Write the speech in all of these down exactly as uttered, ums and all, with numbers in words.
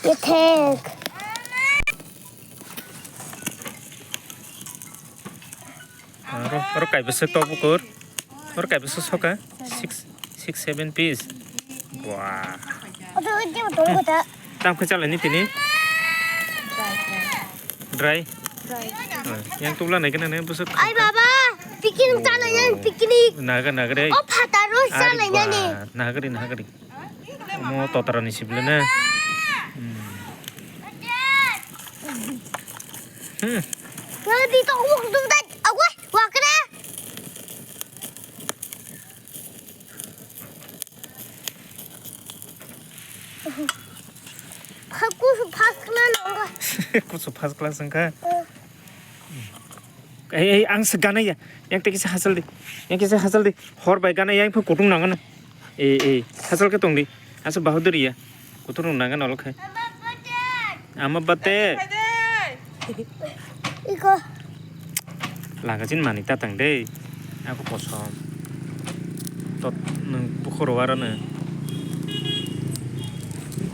Kethek. Oro, oro kaibwswk tok bukur. Oro kaibwswk soka. Six, six, seven piece. Wah. Oto oto tongo ta. Tam khe chalani tini. Dry. Dry. Yang tubla nai kena nai bwswk. Ai baba, picnic chalai nani, picnic. Naga naga re. O phataro chalai nani. Nagari nagari. Mo totarani sibla na. Hmm. Hmm. Nadi to wak dum dai. Agwa, wakra. Kusu first class nangga. Kusu first class wngkha. Ei, ei, ang se ganai ya. Yang teki se hasal di. Yang teki se hasal di. Hor bai ganai yang phu kutung nangano. Ei, ei, hasal ke tong di. Asa bahadur ya. Kutung nangano lo khai. Ama bate. Iko. Lagajin mani tatang dei. Aku kosom. Tot nung bukhoro waro no.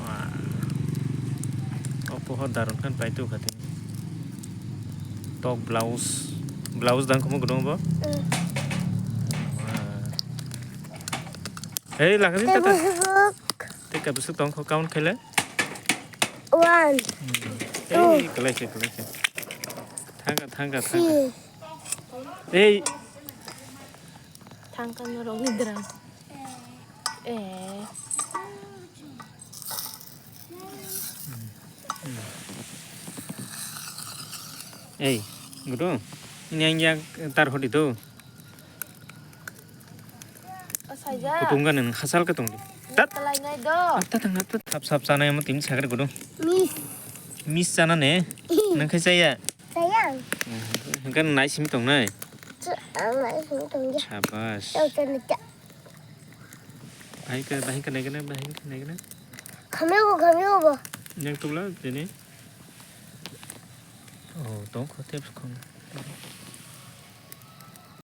Wah. O pohor darun khan pai tu khatin. Tok blouse. Blouse dang kumu gudung bo. Mm. Wah. Hei, lagajin tatang. Tei kabisuk tong kho count khaile. One. Ei, kalai se, kalai se. Thangka, thangka, thangka. Ei. Thangka norok ni drum. Eh. Ei, gudu. Ini yang yang tar hodi tu. Kutung gana nang hasal ka tong di. Tat. Kalai nai do. Ap ta tang, ap ta. Sap sap sana yang tim sakar gudu. Miss. Miss sana ne. Nang khai saya. Sayang. Kan nai simi tong nai. Ang nai simi tong ya. Sabas. Tau sana ta. Bahai ka, bahai ka nai kana, bahai ka nai kana. Khamyo bo, khamyo bo. Yang tubla tini. Oh, tong kho tep khong.